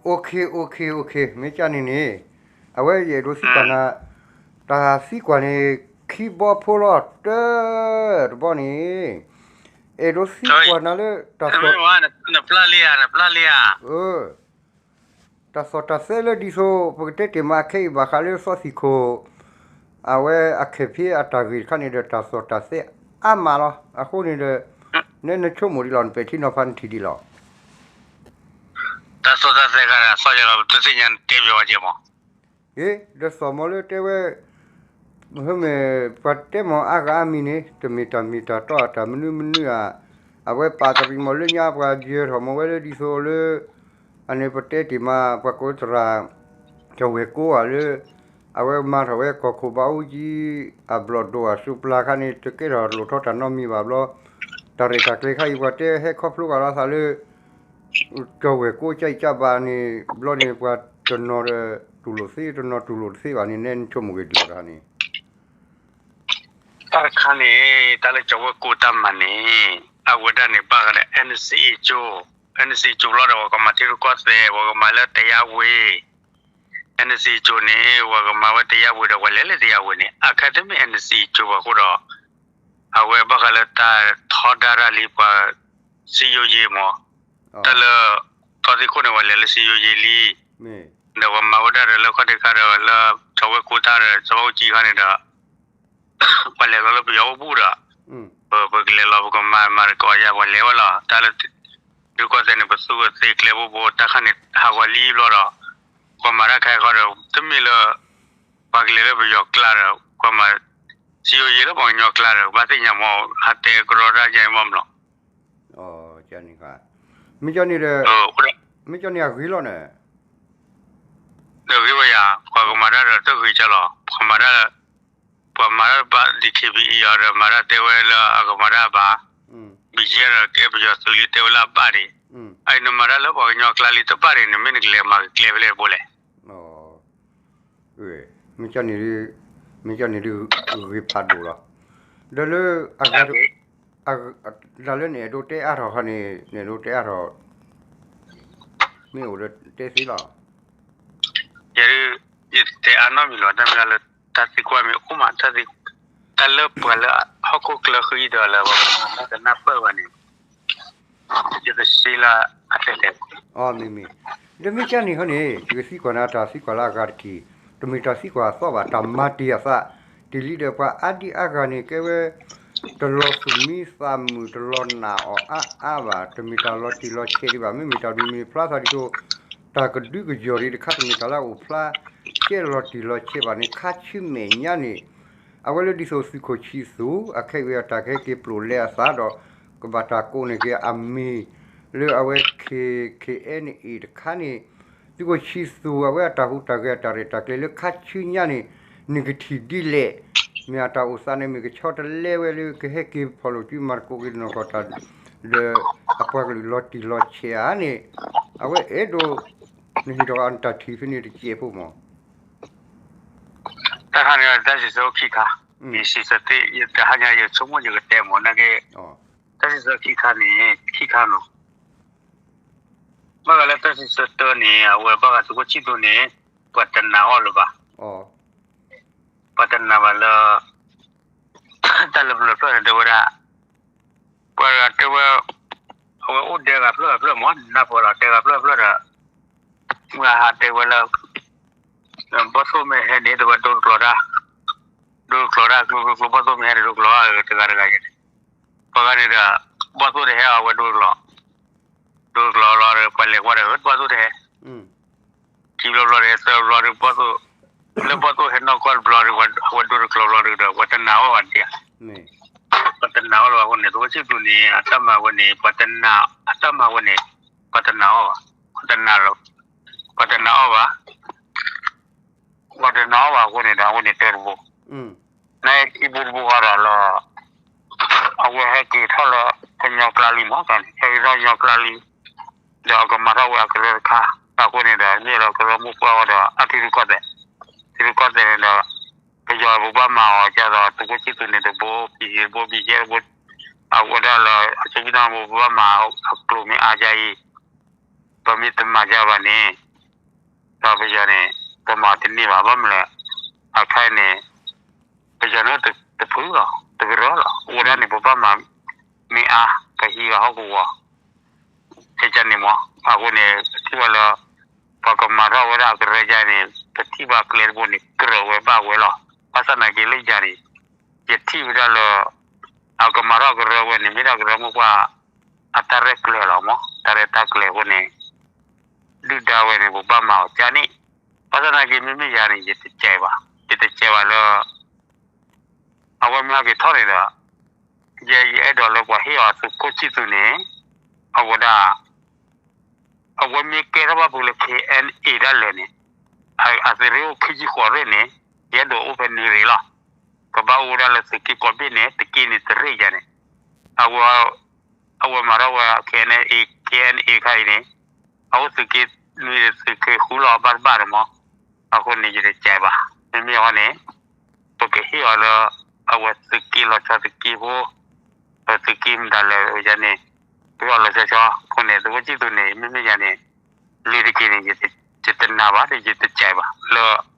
OK OK OK မ့ၢ်ကၢ်န့ၣ်န့ၣ် အဝဲယအဲၣ်ဒိးသံကွၢ်နၤ, တၢ်သံကွၢ်န့ၣ် ခံဘီဖိလီၤတၢ်, တဘီန့ၣ် အဲၣ်ဒိးသံကွၢ်နၤလၢတၢ်သီၣ်, နပျၢ်လံဧါ, နပျၢ်လံဧါ, တၢ်သီၣ်တၢ်သဲလၢဒ်သိး ပကတဲတ့ၢ်မးအခဲအံၤဘၣ်ဃးလၢသီသံၣ်ခိၣ် အဝဲအခက်အခဲအတၢ်ဂ့ၢ်တခါန့ၣ်ဒီး တၢ်သီၣ်တၢ်သဲအါမးလီၤ. အဃိန့ၣ်ဒီး နဲနဆိကမိၣ်ဒ်လဲၣ်, နပဲာ်ထံနီၤဖးနထံၣ်ဒ်လဲၣ်. တၢ်သီၣ်တၢ်သဲဂၤဒီး သီၣ်ယလီၤ ပတသ့ၣ်ညါတဲပယီၤဝဲကဲမး. အ့ ဒီးသီၣ်မးလၢတဲဝဲ မ့မ့ၢ်ပှၤတဲမးအါဂၤအါမံၤန့ၣ် တမ့ၢ်တၢ်မ့ၢ်တၢ်တီအတၢ်မနုၤမနုၤဧါ. အဝဲပာ်တရံးမးလၢညါပှၤယဲၤထီၣ်မးဝဲလၢဒ်သိးလၢ အန့ၣ်ပတဲတ့ၢ်မး ပှၤကိးသရၣ် ကၠီၣ်ဝဲၢ်ကိဧါလၢ အဝဲမၤထီၣ်ဝဲကီၢ်ခိၣ်ဘးအူကၠံ အဘျီၣ်ဒိၣ်အစုပျၢ်ခါန့ၣ် တကဲထီၣ်လိၣ်ထီၣ်တၢ်နီတမံၤဘၣ်ဘျီ တၢ်ရဲၣ်တၢ်ကျဲၤခါအံၤ ပှၤတဲဟဲခီဖျိကဒီးသးလၢ ကၠီၣ်ဝဲၢ်ကိကၠံကၠၢ်ဘၣ်န့ၣ် ဘျီန့ၣ် ပှၤတနီၤဒီးတူၢ်လိာ်သ့ တနီၤတူၢ်လိာ်တသ့ဘၣ်န့ၣ် နဲနဆိကမိၣ်ဂ့ၤဒ်လဲၣ်တခါန့ၣ်. တၢ်တခါန့ၣ် တၢ်လၢကၠီၣ်ဝဲၢ်ကိတၢ်မၤန့ၣ် အဝဲဒၣ်န့ၣ် ဘၣ်ဃးဒီး NCA ကၠိ, NCA ကၠိလီၤဒီး ပှၤကမၤထံရူၢ်ကီၢ်သဲး ပှၤကမၤလၢတယါဝ့ၤ NCA ကၠိန့ၣ် ပှၤကမၤဝဲတယါဝ့ၤဒီး ပှၤလဲၤလၢတယါဝ့ၤန့ၣ် အခါတမ့ၢ် NCA ကၠိဘၣ်အဃိဒီး အဝဲဘၣ်ဃးလၢတၢ်ထီဒါတၢ်လံပှၤ စံယိယ့မး, တၢ်လၢ သီသံခိၣ်န့ၣ် ပှၤလဲၤလၢစံယိယ့လံ, ဒီးပှၤမၤဝဲဒၣ်ဒီးလၢခီၣ်ထံးခါဒီးလၢ ကၠီၣ်ဝဲၢ်ကိတၢ်ဒီး ကၠီၣ်ဝဲၢ်ကိကၠံခါန့ၣ်ဒီး ပှၤလဲၤလီၤလၢပယီၤအိၣ်ဘူးဒီး ပ ပကလဲၤလီၤ ပကမၤမၤတကိးယၤ ပှၤလဲၤဝဲလီၤ. တၢ်လၢ ဒုးကီၢ်သဲးန့ၣ် ပသူဝဲသ့ကျဲဘိဘိ တၢ်ခါန့ၣ် ဟးဂီၤလံဘျီဒီး ပှၤမၤတၢ်ခဲအံၤဃီဒီး တမ့ၢ်လၢ ပှၤကလဲၤလၢပယီၤကျါဒီး ပှၤမၤ စံယိယ့လၢပှၤကညီကျါဒီး ဘၣ်သ့ၣ်ညါမး ဟးတဲကရီတၢ်ယါအံၤမးမးလီၤ. မ့ၢ်ကၠီၣ်န့ၣ် မ့ၢ်ကၠီၣ်န့ၣ်အဂ့ၤလီၤန့ၣ် ဒီးဂ့ၤဝဲယၤ ပှၤကမၤတၢ်ဒီးတဂ့ၤကၢ်လီၤ ပှၤမၤတၢ် ပှၤမၤတၢ်ဘၣ် DKBA အီၤဒီးမၤတၢ်တဲဝဲလၢအကမၤတၢ်ဘၣ် ဘံယဲဒီးကဲပယီၤသုးလံတဲဝဲလၢအဘၣ်ဒံး အအံၤနမၤတၢ်လၢပှၤကညီကျါလံတဘၣ်ဒံး နမ့ၢ်နကလဲၤမၤကကျဲဖဲလဲၣ်ဘိလဲၣ်. မ့ၢ်ကၠီၣ်န့ၣ် မ့ၢ်ကၠီၣ်န့ၣ်ဒုး ဂ့ၤဖးဒိၣ်လီၤ. ဒီးလၢ တၢ်လၢနအဲၣ်ဒိးတဲအါထီၣ်ခီန့ၣ် နအဲၣ်ဒိးတဲအါထီၣ် မ့ၢ်အိၣ်ဒီးတဲသ့လီၤ. ယဲဒၣ် ယတဲအါနီတမံၤလီၤ တၢ်မ့ၢ်လၢ တၢ်သံကွၢ်မ့ၢ်အိၣ်မး တၢ်သံ တၢ်လၢပှၤလၢဟီၣ်ခိၣ်ချၢဃံဒီးလၢ ပှၤကနၢ်ပၢၢ်ဘၣ်န့ၣ် ယကစံးလၢအတဲတဲ မ့မ့ၢ် ဒီးမ့ၢ်ကၠီၣ်န့ၣ်ခီန့ၣ် ယကသံကွၢ်နၤတၢ်သံကွၢ်လၢအဂၤတထံၣ် တမ့ၢ်တၢ်သံကွၢ်အသီဘၣ် တၢ်မၤတ့ၢ်အသး တ့ၢ်လံဒီးပှၤအါဒံအါဂၤန့ၣ် ကဲဝဲ တလီၤသူၣ်မံသးမုာ် တလီၤနာ်အီၤအါအါဘၣ် တမ့ၢ်တၢ်လီၤတံၢ်လီၤဆဲးဒံးဘၣ် မ့မ့ၢ်တၢ်မ့ၢ်မ့ၢ်ဖျါသးဒ်သိး တၢ်ကဒုကယီၤဒံးတခါ တမ့ၢ်တၢ်လၢအအိၣ်ဖျါ ကဲလီၤတံၢ်လီၤဆဲးဘၣ်န့ၣ် ခါဆူမဲာ်ညါန့ၣ် အဝဲလၢဒ်သိးသုးခိၣ်ဆံသူၣ် အခဲအံၤဝဲအတၢ်ကဟဲက့ၤပျိာ်လဲအသးဒီး ကဘၣ်တၢ်ကိးန့ၢ်က့ၤအမံၤ လၢအဝဲ K K N A တခါန့ၣ် သုးခိၣ်ဆံသူၣ်အဝဲအတၢ်ဟူးတၢ်ဂဲၤအတၢ်ရဲၣ်တၢ်ကျဲၤလၢခါဆူညါန့ၣ် နကထံၣ်ဒ်လဲၣ် မ့ၢ်အတၢ်အိၣ်သးန့ၣ် မ့ၢ်ကဆီတလဲဝဲလၢကဟဲက့ၤဖီၣ်လိာ်စုမၤသကိးက့ၤနီၢ်ကီၢ်တၢ် ဒီးအပှၤကလုာ်လီၤတံၢ်လီၤဆဲးဧါန့ၣ် အဝဲအဲၣ်ဒိး နဟ့ၣ်ထီၣ်အတၢ်ထံၣ်ဖဲန့ၣ်တစဲးဖိမး တၢ်ခါန့ၣ် တၢ်စံးဆၢခံခါ ယစံးဆၢသ့ ယတဟါညါယဆိကမိၣ်ယကတဲမ့ၢ်နာ်က့ တၢ်စံးဆၢခံခါန့ၣ် ခံခါနီၤ ဘၣ်ဃးလၢတၢ်စံးဆၢတၢန့ၣ် အဝဲဘၣ်ဃးသုးခိၣ်ဆံသူၣ်န့ၣ် ပှၤတနာ်အီၤလၢၤဘၣ် ပှၤတနာ်ဘၣ်လၢ တၢ်လၢပျၢၤဖျၢၣ်န့ၣ်တဲဝဲဒၣ် ပှၤတဂၤတဲဝဲ အဝဲအိၣ်ဒဲဂၤဖျၢၣ်ဂၤဖျၢၣ်မး နၢ်ပၢၢ်လီၤ ဒဲဂၤဖျၢၣ်ဂၤဖျၢၣ်ဒီး မုၢ်ဟါတဲဝဲလၢ ဘီၣ်သိၣ်မ့ၢ်ဟဲန့ၣ် တဲဝဲဒိတကျိၤတၢ် ဒိတကျိၤတၢ် ကျိကျိကျိ ဘီၣ်သိၣ်မ့ၢ်ဟဲန့ၣ် ဒိတကျိၤတၢ် တဂၤတဂၤန့ၣ် ပှၤဂၤန့ၣ်ဒီး ဘီၣ်သိၣ်တဟဲအဝဲဒိတကျိၤ ဒိတကျိၤလီၤဒီး ပှၤလဲၤကွၢ်ဒီး ဘီၣ်သိၣ်တဟဲ ခံဘျီဘျီဒီး သၢဘျီဒီး ဘီၣ်သိၣ် လၢဘီၣ်သိၣ်ဟဲနီၢ်ကီၢ်တဘျီဒီး အဝဲဒိတကျိၤဘျီဒီး ပှၤတနာ်အီၤဘၣ်ဒံးဧါ ပှၤတနာ်အီၤလၢၤဘၣ်အဃိန့ၣ် သုးခိၣ်ဆံသူၣ်န့ၣ် အတၢ်မၤဝဲန့ၣ် ပှၤတနာ် အတၢ်မၤဝဲန့ၣ် ပှၤတနာ်အီၤဘၣ် ပှၤတနာ်လီၤ ပှၤတနာ်အီၤဘၣ် ပှၤတနာ်အီၤဘၣ်အဃိန့ၣ်ဒီး အဝဲန့ၣ်တဲတဘိ နခံဘိတဘိဃီဒီးလၢ အဝဲဟဲက့ၤထီၣ်လၢ ကညီကျါလံမး ဟဲက့ၤထီၣ်ကညီကျါလံ ဒီးအကမၤထီၣ်ဝဲအကရၢတခါ အဃိန့ၣ်ဒီး မ့ၢ်လၢကရၢမိၢ်ပှၢ်ဝဲဒီး အထံရူၢ်ကီၢ်သဲး ထံရူၢ်ကီၢ်သဲးန့ၣ်ဒီး ပယီၤပဘၣ်မၤအီၤကဒီး သုးခိၣ်ဆံသူၣ်န့ၣ်တဘိ ဘံၣ်ယ့တဘိ ဘံၣ်ယဲတဘိ အဝဲဒၣ်လၢ အဆိကတၢၢ်ဘိ ပဘၣ်မၤအကျိၤမ့ၢ်အါကါအံၤ ပမ့ၢ်တမၤကဘၣ်န့ၣ် ဒီးပယီၤန့ၣ် ပမၤတန့ၢ်ဘၣ် ဘၣ်မနုၤလဲၣ်, အခါအံၤန့ၣ် ပယီၤန့ၣ်တဖုလီၤ တကရၢလီၤ အိၣ်ဒၣ်န့ၣ် ပဘၣ်မၤမ့ၢ်အါ ပဟံးဂၤဟီၣ်ကဝီၤ ခဲကန့ၣ်မး အဃိန့ၣ် ပထံၣ်ဘၣ်လၢ ပှၤကမၤထီၣ်ဝဲဒၣ်အကရၢကန့ၣ် ပထံၣ်ဘၣ်ကျဲတဘိန့ၣ် ကြၢးဝဲဘၣ်ဝဲလီၤ. ဘၣ်ဆၣ်သနာ်က့လၢယၤန့ၣ် ယထံၣ်ဝဲဒၣ်လၢ အကမၤထီၣ်ကရၢဝဲန့ၣ် မ့ၢ်ဒၣ်ကရၢမိၢ်ပှၢ် အတၢ်ရဲၣ်ကျဲၤလီၤမး တၢ်ရဲၣ်တၢ်ကျဲၤအဃိန့ၣ် ဒုၣ်ဒါဝဲန့ၣ် ပဘၣ်မၤအီၤကန့ၣ် ဘၣ်ဆၣ်သနာ်က့ မ့မ့ၢ်ယၤန့ၣ် ယတစဲးဘၣ် ယတစဲးဘၣ်လၢ အဝဲမ့ၢ်ဟဲက့ၤထီၣ်န့ၣ်ဒီး ယအဲၣ်ဒိးလၢပှၤဟ့ၣ်အီၤသုးခိၣ်ဆံၣ်သူးန့ၣ် အဝဲဒၣ် အဝဲမ့ၢ်ကဲထီၣ်ဘၣ်ဖုးလၢ ခ့ၣ်အဲၣ်အ့ၣ် ဒၣ်လဲာ်န့ၣ် အသုးရ့ၣ်အိၣ်ခံဆံဃိးရ့ၣ်န့ၣ် ယအဲၣ်ဒိးအိၣ်ဖဲနွံရ့ၣ်လီၤ. ကဘၣ်အိၣ်ဝဲဒၣ်လၢသုးက့ကိးဘ့ၣ်န့ၣ် တက့ၢ်န့ၣ်တရ့ၣ်ယၤန့ၣ် အဝဲ အဝဲမၤထီၣ်ဝဲ ခ့ၣ်အဲၣ်အ့ၣ် ခ့ၣ်အဲၣ်အ့ၣ် ခါအံၤန့ၣ် အအိၣ်သုးက့နွံသုးက့ဃုလီၤ ဘၣ်တဘၣ်န့ၣ်မး အဃိန့ၣ် ယတစဲးဘၣ် မ့မ့ၢ်အဃိန့ၣ် ပကဟ့ၣ်အီၤလၢ အဝဲသုးက့လီၤဆီသုးက့ဖိ သုးက့မတၤလဲၣ်ယၤန့ၣ် ပဟ့ၣ်အီၤလီၤဆီဆီ အဃိန့ၣ် သုးခိၣ်ဆံၣ်သူးန့ၣ် မ့မ့ၢ်ယၤန့ၣ် လံၤတက့ၢ်န့ၣ် ယတနာ်ဘၣ်ဒီး ယတစဲးဘၣ်လၢ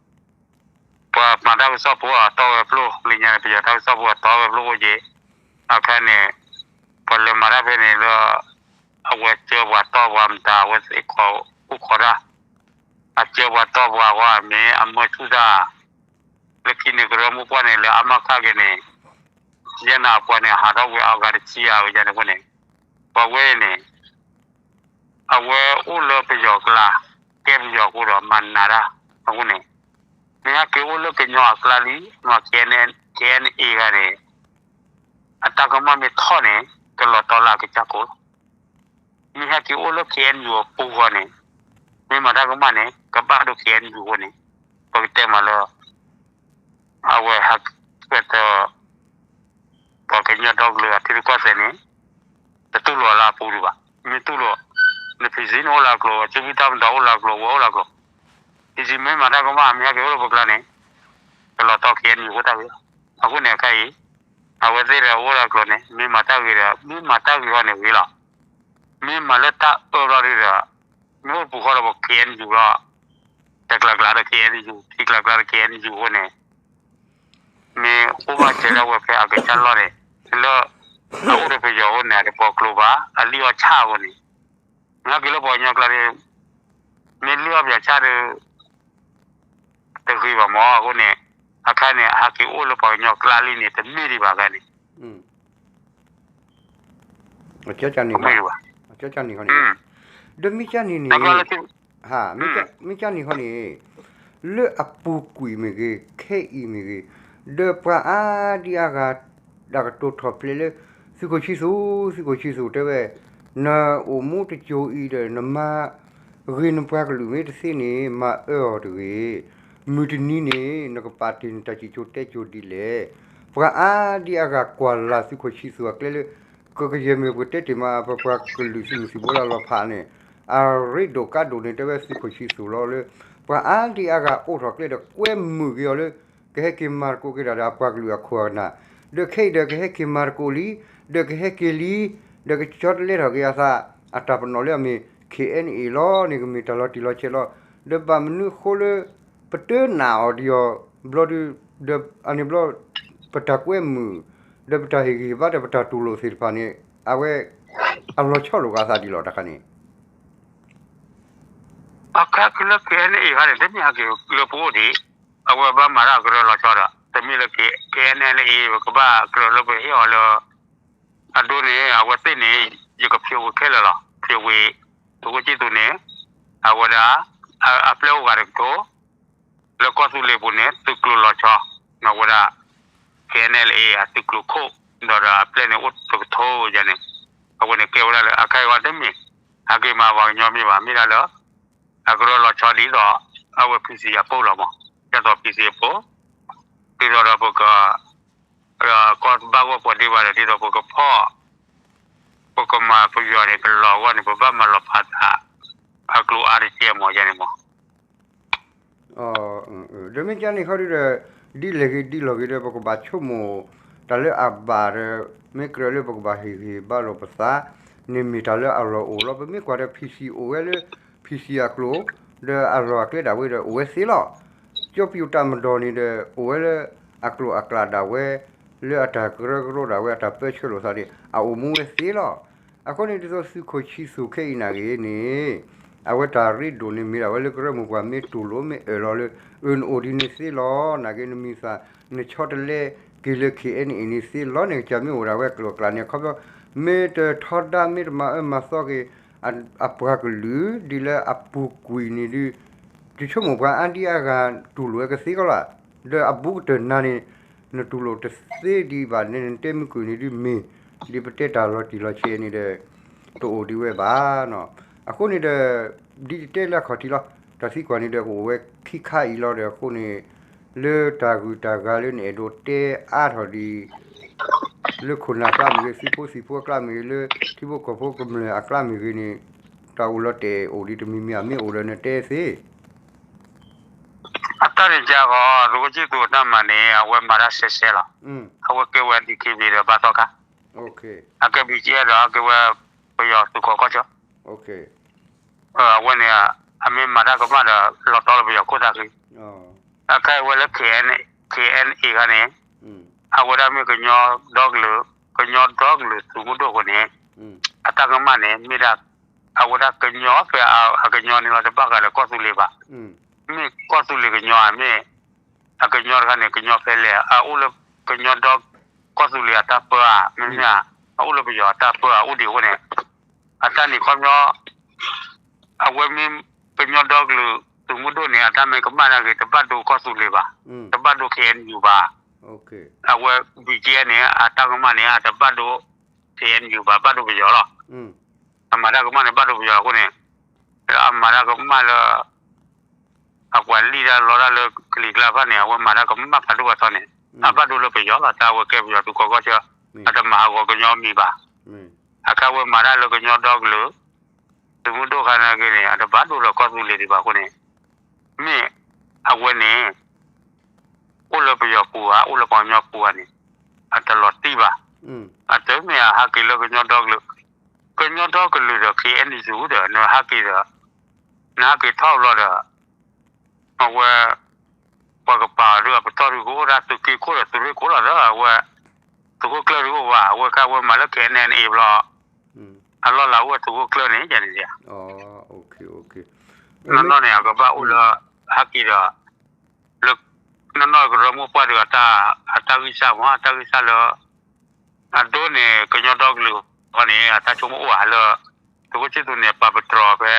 ပှၤမၤတၢ်ကစီၣ်ဖိအတီဝဲဖျိ လၢညါန့ၣ် ပယီၤတၢ်ကစီၣ်ဖိအတီဝဲဖျိအိၣ်က့ၤ အခါန့ၣ် ပှၤလဲၤမၤတၢ်ဖဲန့ၣ်လၢ အဝဲစၢပှၤတီပှၤမတၤ အဝဲသ့ၣ်အိၣ်ခိးဒၣ် အစၢပှၤတီပှၤဃီ မ့ၢ်အမၢဆူၣ်တၢ် လၢခံန့ၣ် ကရၢမိၢ်ပှၢ်န့ၣ် လၢအမၤခါက့ၤန့ၣ် ယဲနၤအပှၤန့ၣ် ဟးထီၣ်ဝဲအဂၤတဆံယၤဝဲယၤန့ၣ်အဃိန့ၣ် ပှၤဝဲအံၤန့ၣ် အဝဲအိၣ်လၢပယီၤအကျါ ကဲပယီၤအဃိဒီးမၤနးတၢ် အဃိန့ၣ် မ့ၢ်ဟဲက့ၤအိၣ်လၢကညီအကျါလံ မ့ၢ် ခ့ၣ်အဲၣ်အ့ၣ် ဂၤန့ၣ် အတၢ်ကမၣ်မ့ၢ်ထီၣ်န့ၣ် ကလီၤတီလၢအကစၢ်ကိးလီၤ. မ့ၢ်ဟဲက့ၤအိၣ်လၢ ခ့ၣ်အဲၣ်ယူၣ် အပူၤဃီန့ၣ် မ့ၢ်မၤတၢ်ကမၣ်န့ၣ် ကဘၣ်ဒိ ခ့ၣ်အဲၣ်ယူၣ် အဃိန့ၣ် ပကတဲမးလၢ အဝဲဟးကတၢၢ် ပှၤကညီဒီကလုာ်အထံရူၢ်ကီၢ်သဲးန့ၣ် တတူၢ်လိာ်လၢအပူၤဒံးဘၣ်. မ့ၢ်တူၢ်လိာ် န ဖံစံ န့ၣ်အိၣ်လၢအကျိၤ စုဖံတၢ်မတီၤအိၣ်လၢအကျိၤ ဝဲအိၣ်လၢအကျိၤ ဖံစံ မ့ၢ်မၤတၢ်ကမၣ် မ့ၢ်ဟဲက့ၤအိၣ်လၢပကျါန့ၣ် ကလီၤတီ ခ့ၣ်အဲၣ်ယူၣ် အဃိတၢ်ဂ့ၤလီၤ. အဃိန့ၣ်အခါအံၤ အဝဲသ့ၣ်ဒီးအိၣ်လၢအကျိၤန့ၣ် မ့ၢ်မၤတၢ်ဂ့ၤဒီး မ့ၢ်မၤတၢ်ဂ့ၤဃီန့ၣ်ဂ့ၤလီၤ. မ့ၢ်မၤလၢတၢ်အၢဘျီဒုဒီး မ့ၢ်အိၣ်ပူၤဃီဒီးပ ခ့ၣ်အဲၣ်ယူၣ် ဘျီ တကျါကျါဒီး ခ့ၣ်အဲၣ်ယူၣ် ခံကျါကျါဒီး ခ့ၣ်အဲၣ်ယူၣ် အဃိန့ၣ် မ့ၢ်အိၣ်ဘၣ်စၢၤဒၣ်ဝဲဖဲအကစၢ်လီၢ်န့ၣ် လၢ အအိၣ်ဒီးပယီၤအဃိန့ၣ် အတပီၤကျိၤဘၣ် အလံၣ်အီၣ်ဆၣ်အဃိန့ၣ် မ့ၢ်ဟဲက့ၤလၢပှၤကညီကျါဒီး မ့ၢ်လံၣ်အီၣ်ပယီၤဆၣ်ဒီး တဂ့ၤဘၣ်မး အဃိန့ၣ် အခါန့ၣ် ဟဲက့ၤအိၣ်လၢပှၤကညီကျါလံန့ၣ် တမ့ၢ်ဒံးဘၣ်အခါန့ၣ် မ့ၢ်ဘၣ် ဒီးမ့ၢ်ကန့ၣ်န့ၣ် မ့ၢ်ကန့ၣ်ဃီန့ၣ် လၢအပူၤကွံာ်မ့ၢ်ဂ့ၤ ခဲအံၤမ့ၢ်ဂ့ၤ ဒီးပှၤအါဒံအါဂၤ တၢ်ကတိၤထီၣ်ဖျဲးလၢ သုးခိၣ်ဆံသူး သုးခိၣ်ဆံသူးတဲဝဲ နအိၣ်မူတစိၤအံၤဒီး နမၤဂ့ၤနပှၤကလုာ်မ့ၢ်တသ့န့ၣ် မၤအၢအီၤတဂ့ၤ. မုၢ်တနံၤန့ၣ် နကပာ်တ့ၢ်နတၢ်စံၣ်စိၤတဲစိၤဒ်လဲၣ်. ပှၤအါဒံအါဂၤကွၢ်လၢ်သုးခိၣ်ဆံသူးအကျဲလၢ ကကယဲၢ်မ့ၢ်ပှၤတဲတ့ၢ်မး ပပှၤကလုာ်သုးမုၢ်သံၣ်ဘိလၢအလီၤဖးန့ၣ် အရ့ဒိၣ်ကါဒိၣ်န့ၣ်တဲဝဲသုးခိၣ်ဆံသူးလီၤလၢ ပှၤအါဒံအါဂၤအိးထီၣ်ကျဲဒီးကွဲမုာ်က့ၤအီၤလၢ ကဟဲက့ၤမၤသကိးက့ၤတၢ်ဒီးအပှၤကလုာ်အခိၣ်အနၢ် ဒီးခဲအံၤဒီးကဟဲက့ၤမၤသကိးလံ ဒီးကဟဲက့ၤလံ ဒီးကဆီတလဲထီၣ်က့ၤအသး အတၢ်ပနီၣ်လၢအမ့ၢ် ခ့ၣ်အဲၣ်အ့ၣ် လီၤန့ၣ် ကမ့ၢ်တၢ်လီၤတံၢ်လီၤဆဲးလီၤ. ဒီးဘၣ်မနုၤအဃိလၢ ပတနာ်အီၤဒံးအီၤ ဘျီဒု ဒီးအန့ၣ်ဘျီ ပတၢ်ကွဲမုာ် ဒီးပတၢ်ဟ့ၣ်ဂံၢ်ဟ့ၣ်ဘါဒီးပတၢ်တူၢ်လိာ်သ့ၣ်တဖၣ်န့ၣ် အဝဲ အလီၤဆီလိာ်က့ၤအသးဒ်လဲၣ်တခါန့ၣ် အခါက့ၤလၢ ခ့ၣ်အဲၣ်အ့ၣ် ခါန့ၣ် တမ့ၢ်ဟဲက့ၤလၢပအိၣ်ဒံး အဝဲဘၣ်မၤတၢ်ကရၢလီၤဆီဒီး တမ့ၢ်လၢ ခ့ၣ်အဲၣ်အ့ၣ် ပကဘၣ်ကရၢလၢပဟ့ၣ်အီၤလၢ အဒိန့ၣ် အဝဲသ့ၣ်န့ၣ် ယကဖျိးဝံၤခဲလၢာ်လီၤ. ဖျိးဝံၤ သုးခိၣ်ဆံသူးန့ၣ် အဝဲဒၣ် အပျဲၢ်အိၣ်ဂၤတကထိ လၢကီၢ်သူလ့ၤပူၤန့ၣ် သုးကျိၤလီၤဆီ အဝဲဒၣ် ခ့ၣ်အဲၣ်အ့ၣ် အသုးကျိၤခိၣ် ဒီးဒီးအပျဲၢ်န့ၣ်အိၣ်တကထိယၤန့ၣ် အဝဲန့ၣ်ကဲဝဲဒၣ်လၢ အခါအံၤတမ့ၢ် ဟဲက့ၤမၤပှၤကညီမ့ၢ်ဘၣ် မ့ၢ်ဒၣ်လၢ အကရၢလီၤဆီဒ်သိး အဝဲ ဖံစံ အပူၤလီၤမး ဒ်သိး ဖံစံ အပူၤ ဒ်သိးဒီးပက ကီၢ်ဘၣ်ဂီၢ်ပှၤဒ့ဘၣ်ဒီး ဒ်သိးပကဖီၣ် ပကမၤပယီၤန့ၣ် ကလီၤအဂီၢ်န့ၣ် ပဘၣ်မၤလီၤဖးသး အကျိၤအါတကဲမးယၤန့ၣ်မး ဒီးမ့ၢ်ကန့ၣ်ခီဒုဒီး ဒ်လဲၣ်ဂ့ၤဒ်လဲၣ်ဂ့ၤဒီး ပကဘၣ်ဆိကမိၣ် တၢ်လၢအဘၣ်ဒီး မ့ၢ်ကြၢးလၢပကဘၣ်ဟ့ၣ်ဂံၢ်ဟ့ၣ်ဘါလိာ်ပသး န့ၣ်မ့ၢ်တၢ်လၢအလီၢ်အိၣ်လီၤ. ပမ့ၢ်ကွၢ်ဒီး ဖံစံ အိၣ်ဝဲလၢ ဖံစံ အကျိၤ ဒီးအလီၢ်အကျဲဒၣ်ဝဲဒီးအိၣ်ဝဲသ့လီၤ. ကၠီပယိၣ်တၢ်မၤဒီးန့ၣ်ဒီး အိၣ်ဝဲလၢအကျိာ်အကျဲဒၣ်ဝဲ လၢအတၢ်ကရၢကရိဒၣ်ဝဲ အတၢ်ပၢဆှၢလိာ်သးဒီး အအိၣ်မူဝဲသ့လီၤ. အဃိန့ၣ်ဒ်သိးသုးခိၣ်ဆံသူၣ်ခဲအံၤနာ်ဂ့ၤန့ၣ် အဝဲတၢ်ရ့ဒိၣ်န့ၣ်မ့ၢ်ဒၣ်ဝဲလၢကရၢမိၢ်ပှၢ်မ့ၢ်တူၢ်လိာ်မ့ၢ်အၢၣ်လီၤလၢ အၢနအိၣ်ဒ်န့ၣ်သ့လီၤ. နာ်ဂ့ၤနမံၤသး နဆီတလဲက့ၤလၢ ခ့ၣ်အဲၣ်အ့ၣ် န့ၣ်သ့လီၤ. န့ၣ်ကစၢ်မ့ၢ်အိၣ်ဒၣ်ဝဲအကျိာ်အကျဲန့ၣ် အခီပညီ မ့ၢ်တထီဒါမ့ၢ်တမၤအၢမၤသီက့ၤ အပှၤကလုာ် ဒ်လၢအပူၤကွံာ်န့ၣ်ဒုး တဆိကမိၣ်ပှၤအါဒံအါဂၤတူၢ်လိာ်ဝဲကသ့ကီးလီၤ. ဒီးအဘူးကတၢၢ်နၤန့ၣ် နတူၢ်လိာ်တသ့ဒံးဘၣ်န့ၣ် နတဲမုၢ်ကွံာ်န့ၣ်ဒုးမ့ၢ် ဒ်ပတဲတၢ်လီၤတံၢ်လီၤဆဲးန့ၣ်ဒီး တအိၣ်ဒံးဝဲဘၣ်နီၤ. အဃိန့ၣ်ဒီး ဒ်ယတဲလၢအခီၣ်ထံးလီၤ. တၢ်သံကွၢ်န့ၣ်ဒီးကအိၣ်ဝဲခံခါအံၤလီၤဒီး အဃိန့ၣ် လၢတၢ်ဂုၤတၢ်ဂၤလၢနအဲၣ်ဒိးတဲအါထီၣ်ဒံး လၢခိၣ်နၢ်အကျါမ့ၢ်ဂ့ၤ သုးဖိသံၣ်ဖိအကျါမ့ၢ်ဂ့ၤ လၢထံဖိကီၢ်ဖိကမျၢၢ်အကျါမ့ၢ်ဂ့ၤန့ၣ် တၢ်အိၣ်လီၤတဲာ်အိၣ်ဒံးတမံၤမံၤ မ့ၢ်အိၣ်ဒီးနတဲသ့ အတၢ်န့ၣ်ကီး သုးခိၣ်ဆံသူၣ်အတၢ်မၤန့ၣ် အဝဲမၤတၢ်စဲစဲလီၤ. အဝဲကဲဝဲ ဒံၣ်ခ့ဘ့ၣ် ဒီးဘါသီခါ, အကဲ ဘံၣ်ကဲ ဒီးအကဲဝဲ ပယီၤသုးခိးကီၢ်ဆၢ, အဝဲန့ၣ် အမ့ၢ်မၤတၢ်ကမၣ်ဒီး လီၤတီလၢပယီၤခိၣ်သၣ်ဃံ, အခါအံၤဝဲလၢ ခ့ၣ်အဲၣ် ခ့ၣ်အဲၣ်အ့ၣ် ခါန့ၣ် အဝဲဒၣ်မ့ၢ်ကညီဒီကလုာ် ကညီဒီကလုာ်သုးမုၢ်ဒိၣ်အဃိန့ၣ် အတၢ်ကမၣ်န့ၣ် မ့ၢ်ဒၣ် အဝဲဒၣ်ကညီဖဲအကညီန့ၣ်လီၤ တဘၣ်ဃးဒီးကီၢ်သူလ့ၤဘၣ်. မ့ၢ်ကီၢ်သူလ့ၤကညီဧါ မ့ၢ် အကညီတခါန့ၣ် ကညီဖဲလဲၣ် အအိၣ်လၢကညီဒီ ကီၢ်သူလ့ၤအတၢ်ပၢဧါ မ့မ့ၢ်ဧါ အအိၣ်လၢပယီၤအတၢ်ပၢဧါ အိၣ်ဒံးအဃိန့ၣ် အတၢ်န့ၣ်ခီပညီ အဝဲမ့ၢ်ကညီဒီကလုာ်သုးမုၢ်ဒိၣ်န့ၣ် အတၢ်မ့ၢ်ကမၣ်နာ်က့ၤ တဘၣ်ဒိကီၢ်သူလ့ၤဘၣ်, တဘၣ်ဒိ ခ့ၣ်အဲၣ်ယူၣ် ဘၣ်. အဝဲ ဘံၣ်ကဲ န့ၣ် အတၢ်ကမၣ်န့ၣ် အတဘၣ်ဒိ ခ့ၣ်အဲၣ်ယူၣ် ဘၣ်, ဘၣ်ဒိပယီၤလီၤ. အမၤတၢ်ကမၣ်န့ၣ် ဘၣ်ဒိပယီၤအဃိန့ၣ် အမၤတၢ်ကမၣ်လၢ အပှၤလံၣ်တၢ်လီတၢ်လၢကလံၤကျါတဖၣ်န့ၣ် အဝဲမၤတၢ်ကမၣ်ဖးဒိၣ်ဖးထီန့ၣ် အဘၣ်ဒိလၢပယီၤလီၤ. တၢ်အဝဲကဲပယီၤသုးခိးကီၢ်ဆၢ အတမၤဟးဂီၤကညီမံၤဘၣ်. အခါဝဲမၤတၢ်လၢကညီဒီကလုာ် သုးမုၢ်ဒိၣ်ခါနာ်က့ၤန့ၣ် အတဘၣ်ဒိလၢကီၢ်သူလ့ၤဒံးဘၣ်အဃိန့ၣ် မ့ၢ်အဝဲန့ၣ် အိၣ်လၢပယီၤပူၤဧါ အိၣ်လၢပှၤကညီပူၤဧါန့ၣ် အတလီၤတံၢ်ဘၣ်. အတမ့ၢ်အဟးက့ၤလၢကညီဒီကလုာ်, ကညီဒီကလုာ်ဒီး ခ့ၣ်အဲၣ်ယူၣ် ဒီး နဟးက့ၤဒီး နဟးက့ၤထီၣ်ဘျီဒီး အဝဲ ပှၤကပာ်အီၤဒုး အပတီၢ်ဒုးကအိၣ်ဒၣ်သုးက့ခိၣ်ဒီးသုးရ့ၣ်ခိၣ်လီၤဒီး အဝဲ သုးခိၣ်ကျၢၢ်ဒုးအိၣ်ဘၣ် အဝဲခါဝဲမၤလၢ ခ့ၣ်အဲၣ်အ့ၣ် ဘျီ အလီၢ်လၤအိၣ်ဝဲသုးခိၣ်ကျၢၢ်န့ၣ်န့ၣ် နီၢ်နီၢ်န့ၣ် အကဘၣ်အိၣ်လၢ ဟးက့ၤဒီး လၢ နီၢ်နီၢ်ကရၢမိၢ်ပှၢ်ဒုး အတၢ်ဂံၢ်စၢ်မ့ၢ် အတၢ်ဂံၢ်စၢ်လၢ အဒိန့ၣ် ကညီဒီကလုာ်အဂီၢ်န့ၣ် အတၢ်ဆိကမိၣ်အိၣ်ဧါလၢ သုးခိၣ်ဆံသူၣ်န့ၣ် ပာ်ပတြီၤဖဲ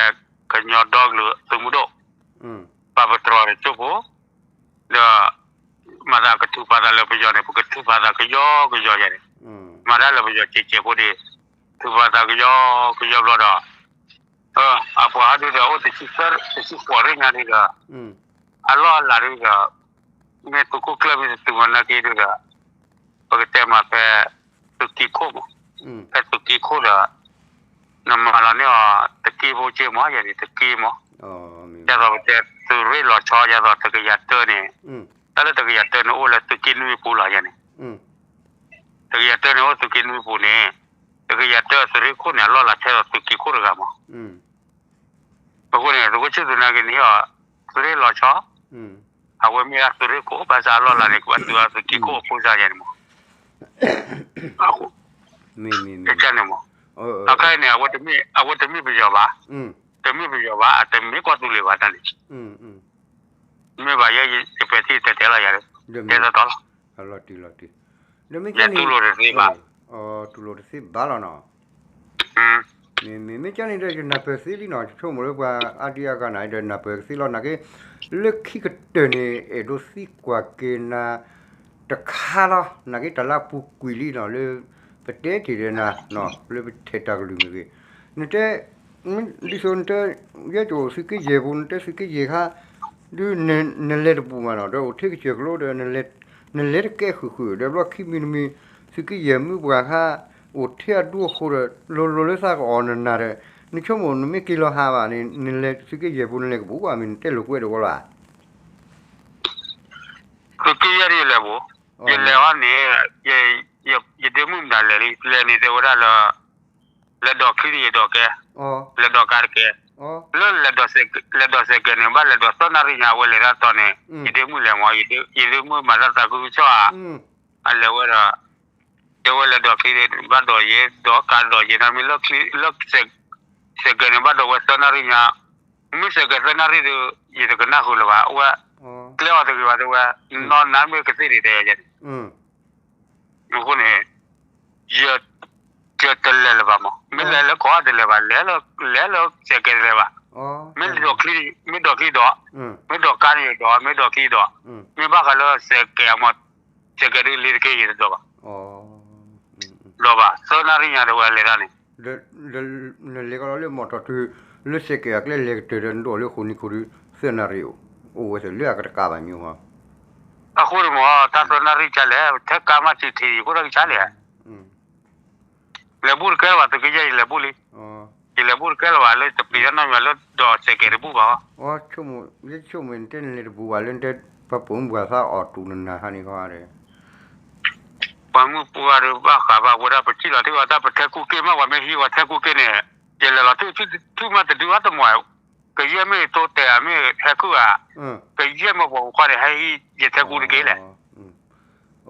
ကညီဒီကလုာ်သုးမုၢ်ဒိၣ် ပာ်ပတြီၤတကၠိၢ်ဖိ ဒီး မၤသးကထုးဖးသးလၢပယီၤန့ၣ် ပကထုးဖးသးကယီကယီယၤန့ၣ် မၤတၢ်လၢပယီၤစဲးစဲးဖိဒံး ထုးဖးသးကယီကယီဘျီဒီး အပှၤဟီဒုဒီး အိၣ်တဆံသၢ တဆံဃိးရ့ၣ်ညါဒုဒီး အလီၢ်အလၤဒုဒီး မ့ၢ်သုးခိၣ်ကျၢၢ်မ့ၢ်တတုၤမၤနာ်က့ဒုဒီး ပကတဲမးဖဲ သုးက့ခိၣ်မး ဖဲသုးက့ခိၣ်ဒီး နမၤလီၤန့ၢ်အီၤ တက့ၢ်ဖိက့ၢ်မး ယၤန့ၣ် တက့ၢ်မး ဒ်သိးပတဲ သုးရ့ၣ်လီၤဆီ ဒ်သိးတကယၤတၢန့ၣ် တၢ်လၢတကယၤတၢန့ၣ် အိၣ်လၢသုးက့နွံပူၤလီၤ ယၤန့ၣ် တကယၤတၢန့ၣ် အိၣ်သုးက့နွံပူၤန့ၣ် တကယၤတၢသုးရ့ၣ်ခိၣ်န့ၣ် အလီၢ်လၤထဲသိးသုးက့ခိၣ်တဂၤမး အဃိန့ၣ် သုးခိၣ်ဆံသူၣ်နာ်က့ၤန့ၣ် သုးရ့ၣ်လီၤဆီ အဝဲမ့ၢ်ဒၣ်သုးရ့ၣ်ခိၣ် ဘၣ်ဆၣ်အလီၢ်လၤန့ၣ် ကဘၣ်တုၤအသုးက့ခိၣ်အဖိစၢ်ယၤန့ၣ်မး မ့ၢ်မ့ၢ်မ့ၢ် တန့ၣ်မး အခါအံၤန့ၣ် အဝဲတမ့ၢ်ပယီၤဘၣ် တမ့ၢ်ပယီၤဘၣ် အတမ့ၢ်ကီၢ်သူလ့ၤဘၣ်တၢ်န့ၣ် မ့ၢ်ဘၣ်ယဲ ယပဲာ်ထံတဲတဲလီၤယၤ တဲတီတီလီၤ လီၤတံၢ်လီၤတံၢ် ဒီးမ့ၢ်ကဲန့ၣ် တူၢ်လိာ်တသ့ဘၣ် တူၢ်လိာ်တသ့ဘၣ်လီၤနီၤ မ့မ့ၢ်ကဲန့ၣ်ဒီး ယနၢ်ပၢၢ်သ့လံနီၤ ယဆိကမိၣ်လၢပှၤအါဒံအါဂၤန့ၣ်ဒီး နၢ်ပၢၢ်ကသ့လီၤ နာ်က့ လၢခံကတၢၢ်န့ၣ် အဲၣ်ဒိးသံကွၢ်က့ၤနၤ တခါလီၤ နာ်က့ တၢ်လၢအပူၤကွံာ်လံနီၤ လၢပတဲတ့ၢ်ဒီးနၤ လၢပထဲးတၢ်ကလုၢ်မ့ၢ်ဂ့ၤ နတဲ ဒ်သိးနတဲ ယဲယအိၣ်သုးက့ယဲၢ်ပူၤ နတဲသုးက့ယဲၢ်ခါ ဒုး နလဲၤတပူၤမးနီၤ ဒီးအိၣ်ထဲကစၢၢ်ကလိဒီး နလဲၤတကဲဃုာ်ဃုာ် ဒီးဘျီခံမံၤတမံၤ သုးက့ယဲၢ်မုၢ်ပှၢ်ခါ အိၣ်ထဲအဒူအဃိဒီး လိၤလိၤလၢသးကအီၣ်နနၤဒီး နဆိကမိၣ်နမ့ၢ်က့ၤလီၤဟးဘၣ်န့ၣ် နလဲၤသုးက့ယဲၢ်ပူၤ နလဲၤကပူၤကွၢ်မ့ၢ် နတဲလိာ်ကွဲးတဝီလီၤ သုးက့ယဲၢ်ဒ်လဲၣ်ပူၤ ယလဲၤဟီန့ၣ် ယဒ့မုၣ်မတၤလဲၤလံ လဲၤန့ၣ်တဲဝဲဒၣ်လၢ လဲၤဒိးချံန့ၣ်ယဒိးကဲ လဲၤဒိးကါတကဲ လၢ လဲၤဒိးစဲးကဲးန့ၣ် ဘၣ်လဲၤဒိးသၢနၣ်ရံၣ်ညါ အဝဲလဲၤတၢ်တီၤန့ၣ် ယဒ့မုၣ်လဲၤမး, ယဒ့မုၣ်မၤတၢ်သးခုကစီၣ်ဧါ, အလဲၤဝဲဒီး တဲဝဲလဲၤဒိးချံဒီး ဘၣ်ဒိးယဲ ဒိးကးဒိးယဲန့ၣ် မ့ၢ်လၢ စဲးကဲးန့ၣ် ဘၣ်ဒိးဝဲသၢနၣ်ရံၣ်ညါ, မ့ၢ်စဲးကဲးသၢနၣ်ရံၣ်ဒီး ယတကနၣ်ဃုာ်လၢၤဘၣ်, အဝဲ ကျဲအီၤတဂ့ၤဘၣ် တဲဝဲ, နီၢ်နါမ့ၢ်ကသ့ၣ်ဒံးတဲယဲန့ၣ် အဃိန့ၣ် ယ ယတလဲၤလၢၤဘၣ်မး, မ့ၢ်လဲၤလၢကီၢ်တလဲၤဘၣ်, လဲၤလၢ လဲၤလၢစဲးကဲးတလဲၤဘၣ်, မ့ၢ်ဒိးချံ, မ့ၢ်ဒိးချံဒိး, မ့ၢ်ဒိးကါန့ၣ်ယဒိး, မ့ၢ်ဒိးချံဒိး, မ့ၢ်ဘၣ်ဃးလၢစဲးကဲးအမး, စဲးကဲးဒုးလ့ၤတက့ၢ်ယတဒိးဘၣ်, ဒိးဘၣ်, သၢနၣ်ရံၣ်ညါတဝဲလဲၤတၢ်န့ၣ် နလဲၤကီးလီၤလၢမီၢ်တီၢ်တုၤ လၢစဲးကဲးအကျဲလဲၤကတၢၢ်ဒီး နဒိးလၢဃိးနံၤခိၣ်ဒီး သၢနၣ်ရံၣ်အိၣ်, အိၣ်ဝဲသ့ၣ်လၢအကတကးဘၣ်မ့ၢ်ဟီ, အဃိန့ၣ်မ့ၢ် တၢ်သၢနၣ်ရံၣ်ကလဲၣ်, ထဲကါမးစံးထံး ယကိၣ်တၢ်ကဆါလဲၣ် လဲၤဘူၣ်တကဲလၢၤဘၣ် သုးက့ယဲၢ် ယလဲၤဘူၣ်လံ, ယလဲၤဘူၣ်တကဲလၢၤဘၣ် လၢတပျံၤတၢ်နီတမံၤလၢဒီးစဲးကဲးတဘူၣ်ဘၣ်, ယဆိကမိၣ် ယဆိကမိၣ်နတဲနလဲၤတဘူၣ်ဘၣ်လၢနတဲ ပှၤပိာ်မုၣ်ပှၤသးအီၣ်တူၢ်နနၤဟါန့ၣ်ခီဒီး ပှၤမုၢ်ပှၢ်ဒီး ဘၣ်ဃးဘၣ်ဝဲဒၣ် ပထံၣ်လီၤထံၣ်အီၤတၢ် ပထဲကူက့မး ပှၤမ့ၢ်ဟံးဝဲထဲကူက့န့ၣ်, ယလဲၤလီၤထံၣ် ထံၣ်မးတဒုအီၤတမီၢ်, ကယဲၢ်မ့ၢ်တိတဲာ်ဧါ မ့ၢ်ဟဲကူဧါ, ကယဲၢ်မ့ၢ်ပှၤပိာ်ခွါန့ၣ် ဟဲဟံးယထဲကူတက့ၢ်လဲၣ်,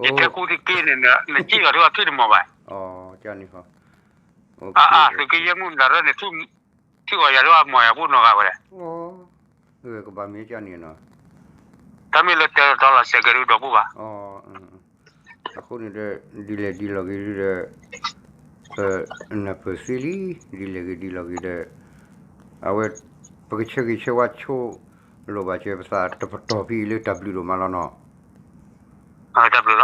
ယထဲကူတက့ၢ်န့ၣ် နစံၣ်လီၤထံၣ်အီၤထံၣ်တမီၢ်ဘၣ်, အါ သုးက့ယဲၢ်မုၣ်မတၤရၢၢ်န့ၣ် ထံၣ်အီၤယၤဒ်အမီၢ်ယၤဘူၣ်နီၢ်ဂၤဝဲလဲၣ်, ကဘၣ်မ့ၢ်ကန့ၣ်နီၤ, တၢ်မ့ၢ်လၢတဲတီလီၤစဲးကဲးဒုးဒီးဘူၣ်ဘၣ် အဃိန့ၣ်ဒီး ဒ်လဲၣ်ဒ်လဲၣ်ဂ့ၤဒီး ပနၢ်ပၢၢ်သ့လံ, ဒ်လဲၣ်ဂ့ၤဒ်လဲၣ်ဂ့ၤဒီး အဝဲ ပကဆၢဂ့ၤဆၢဝါဆိလိာ်ဘၣ်စၢၤ ပသးတပတီၢ်ဖဲအံၤလၢတၢ်ဘျုးဒိၣ်မးလီၤနီၤ, တၢ်ဘျုး